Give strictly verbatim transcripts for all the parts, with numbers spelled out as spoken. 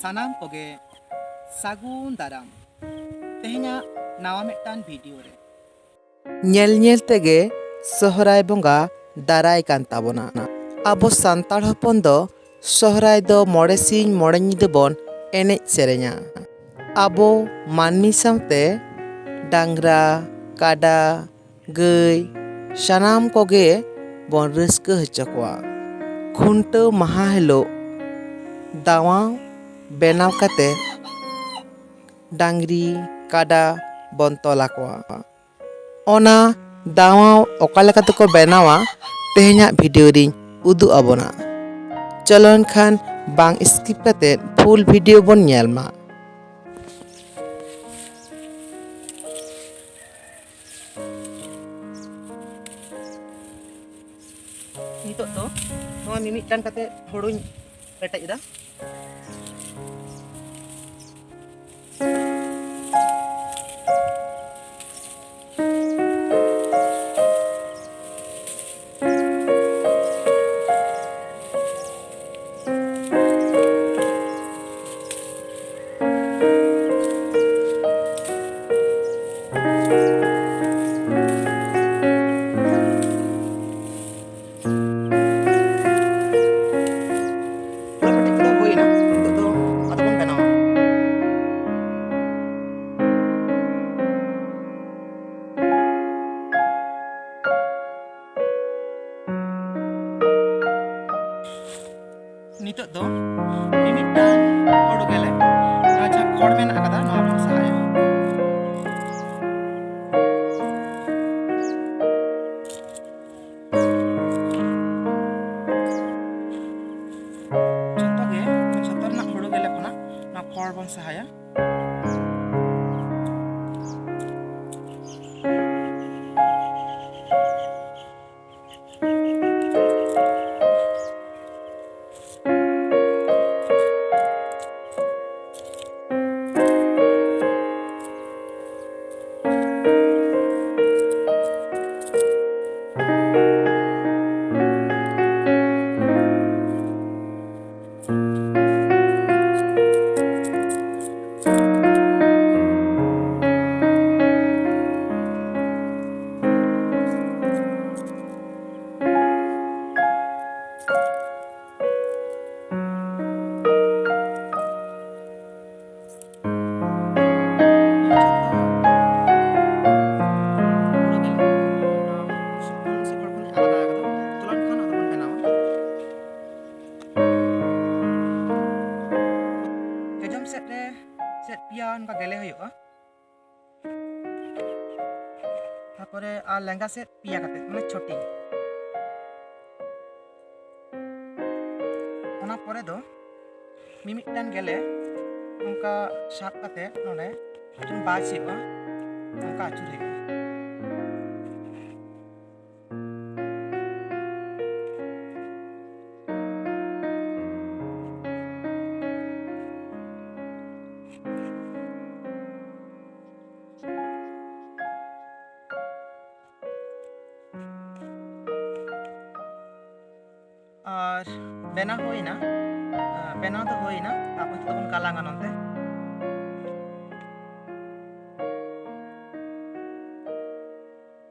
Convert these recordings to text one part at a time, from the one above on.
ᱥᱟᱱᱟᱢ ᱠᱚᱜᱮ ᱥᱟᱹᱜᱩᱱ ᱫᱟᱨᱟᱢ ᱛᱮᱦᱮᱧᱟᱜ ᱱᱟᱣᱟ ᱢᱤᱫᱴᱟᱝ ᱵᱷᱤᱰᱤᱭᱳ ᱨᱮ᱾ ᱧᱮᱞ ᱧᱮᱞ ᱛᱮᱜᱮ ᱥᱚᱦᱨᱟᱭ ᱵᱚᱸᱜᱟ ᱫᱟᱨᱟᱭ ᱠᱟᱱ ᱛᱟᱵᱚᱱᱟ᱾ ᱟᱵᱚ ᱥᱟᱱᱛᱟᱲ ᱦᱚᱯᱚᱱ ᱫᱚ ᱥᱚᱦᱨᱟᱭ ᱫᱚ ᱢᱚᱬᱮ ᱥᱤᱧ ᱢᱚᱬᱮ ᱧᱤᱫᱟᱹ ᱵᱚᱱ ᱮᱱᱮᱡ ᱥᱮᱨᱮᱧᱟ᱾ ᱟᱵᱚ ᱢᱟᱹᱱᱢᱤ ᱥᱟᱶᱛᱮ ᱰᱟᱝᱨᱟ, ᱠᱟᱰᱟ, ᱜᱟᱹᱭ, ᱥᱟᱱᱟᱢ ᱠᱚᱜᱮ ᱵᱚᱱ ᱨᱟᱹᱥᱠᱟᱹ ᱦᱚᱪᱚ ᱠᱚᱣᱟ᱾ ᱠᱷᱩᱱᱴᱟᱹᱣ ᱢᱟᱦᱟ ᱦᱤᱞᱳᱜ ᱫᱟᱣᱟ ᱵᱮᱱᱟᱣ ᱠᱟᱛᱮ ᱰᱟᱝᱨᱤ, ᱠᱟᱰᱟ ᱵᱚᱱ ᱛᱚᱞ ᱟᱠᱚᱣᱟ᱾ ᱚᱱᱟ ᱫᱟᱣᱟ ᱚᱠᱟ ᱞᱮᱠᱟ ᱛᱮᱠᱚ ᱵᱮᱱᱟᱣᱟ, ᱛᱮᱦᱮᱧᱟᱜ ᱵᱷᱤᱰᱤᱭᱳ ᱨᱤᱧ ᱩᱫᱩᱜ ᱟᱵᱚᱱᱟ᱾ ᱪᱚᱞᱚ ᱮᱱᱠᱷᱟᱱ ᱵᱟᱝ skip ᱠᱟᱛᱮ ᱯᱷᱩᱞ ᱵᱷᱤᱰᱤᱭᱳ ᱵᱚᱱ ᱧᱮᱞ ᱢᱟ᱾ ᱱᱤᱛᱚᱜ ᱫᱚ ᱱᱚᱣᱟ ᱢᱤᱢᱤᱫᱴᱟᱝ ᱠᱟᱛᱮ ᱦᱩᱲᱩᱧ ᱯᱮᱴᱮᱡ ᱮᱫᱟ᱾ ᱯᱩᱨᱟᱹ ᱯᱮᱴᱮᱡ ᱠᱚᱫᱚ ᱦᱩᱭ ᱮᱱᱟ᱾ ᱱᱤᱛᱚᱜ ᱫᱚ ᱟᱫᱚ ᱵᱚᱱ ᱵᱮᱱᱟᱣᱟ᱾ ᱱᱤᱛᱚᱜ ᱫᱚ ᱢᱤᱢᱤᱫᱴᱟᱝ ᱦᱩᱲᱩ ᱜᱮᱞᱮ, ᱱᱚᱣᱟ ᱡᱟᱦᱟᱸ ᱠᱷᱚᱲ ᱢᱮᱱᱟᱜ ᱟᱠᱟᱫᱟ, ᱱᱚᱣᱟ ᱵᱚᱱ ᱥᱟᱦᱟᱭᱟ᱾ ᱡᱚᱛᱚ ᱜᱮ, ᱡᱚᱛᱚ ᱨᱮᱱᱟᱜ ᱦᱩᱲᱩ ᱜᱮᱞᱮ ᱠᱷᱚᱱᱟᱜ ᱱᱚᱣᱟ ᱠᱷᱚᱲ ᱵᱚᱱ ᱥᱟᱦᱟᱭᱟ᱾ ᱥᱮᱫ ᱨᱮ ᱪᱮᱫ ᱯᱮᱭᱟ ᱚᱱᱠᱟ ᱜᱮᱞᱮ ᱦᱩᱭᱩᱜᱼᱟ᱾ ᱛᱟᱨᱯᱚᱨᱮ ᱟᱨ ᱞᱮᱸᱜᱟ ᱥᱮᱫ ᱯᱮᱭᱟ ᱠᱟᱛᱮ, ᱢᱟᱱᱮ ᱪᱷᱚᱴᱤ᱾ ᱚᱱᱟ ᱯᱚᱨᱮ ᱫᱚ ᱢᱤᱢᱤᱫᱴᱟᱝ ᱜᱮᱞᱮ ᱚᱱᱠᱟ ᱥᱟᱵ ᱠᱟᱛᱮ ᱱᱚᱰᱮ ᱢᱤᱫᱴᱮᱱ ᱵᱟᱡᱽ ᱦᱩᱭᱩᱜᱼᱟ, ᱚᱱᱠᱟ ᱟᱹᱪᱩᱨ ᱦᱩᱭᱩᱜᱼᱟ᱾ ᱟᱨ ᱵᱮᱱᱟᱣ ᱦᱩᱭᱱᱟ, ᱟᱨ ᱵᱮᱱᱟᱣ ᱫᱚ ᱦᱩᱭᱱᱟ᱾ ᱟᱵᱚ ᱱᱤᱛᱚᱜ ᱵᱚᱱ ᱜᱟᱞᱟᱝᱟ ᱱᱚᱱᱛᱮ᱾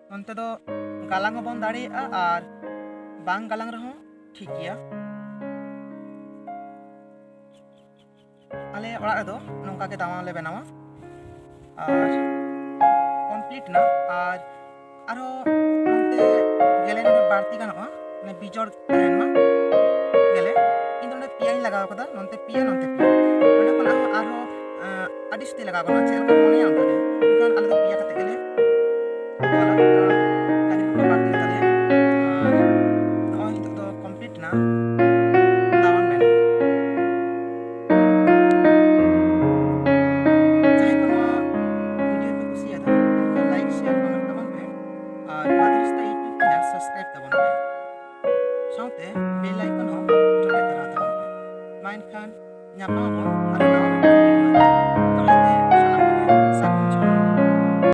ᱱᱚᱱᱛᱮ ᱫᱚ ᱜᱟᱞᱟᱝ ᱦᱚᱸᱵᱚᱱ ᱫᱟᱲᱮᱭᱟᱜᱼᱟ ᱟᱨ ᱵᱟᱝ ᱜᱟᱞᱟᱝ ᱨᱮᱦᱚᱸ ᱴᱷᱤᱠ ᱜᱮᱭᱟ᱾ ᱟᱞᱮ ᱚᱲᱟᱜ ᱨᱮᱫᱚ ᱱᱚᱝᱠᱟ ᱜᱮ ᱫᱟᱣᱟᱝ ᱞᱮ ᱵᱮᱱᱟᱣᱟ᱾ ᱟᱨ ᱠᱚᱢᱯᱞᱤᱴ ᱮᱱᱟ᱾ ᱟᱨ ᱟᱨᱦᱚᱸ ᱱᱚᱱᱛᱮ ᱜᱮᱞᱮ ᱱᱚᱰᱮ ᱵᱟᱹᱲᱛᱤ ᱜᱟᱱᱚᱜᱼᱟ, ᱢᱟᱱᱮ ᱵᱤᱡᱚᱲ ᱛᱟᱦᱮᱱ ᱢᱟ ᱜᱮᱞᱮ᱾ ᱤᱧ ᱫᱚ ᱱᱚᱰᱮ ᱯᱮᱭᱟᱧ ᱞᱟᱜᱟᱣ ᱠᱟᱫᱟ, ᱱᱚᱱᱛᱮ ᱯᱮᱭᱟ, ᱱᱚᱱᱛᱮ ᱯᱮᱭᱟ᱾ ᱱᱚᱰᱮ ᱠᱷᱚᱱᱟᱜ ᱦᱚᱸ ᱟᱨᱦᱚᱸ, ᱟᱸ, ᱟᱹᱰᱤ ᱥᱟᱛᱮ ᱞᱟᱜᱟᱣ ᱜᱟᱱᱚᱜᱼᱟ, ᱪᱮᱫ ᱞᱮᱠᱟ ᱢᱚᱱᱮᱭᱟ ᱚᱱᱠᱟ ᱜᱮ᱾ ᱢᱮᱱᱠᱷᱟᱱ ᱟᱞᱮ ᱫᱚ ᱯᱮᱭᱟ ᱠᱟᱛᱮ ᱜᱮᱞᱮ ᱚᱞᱟ᱾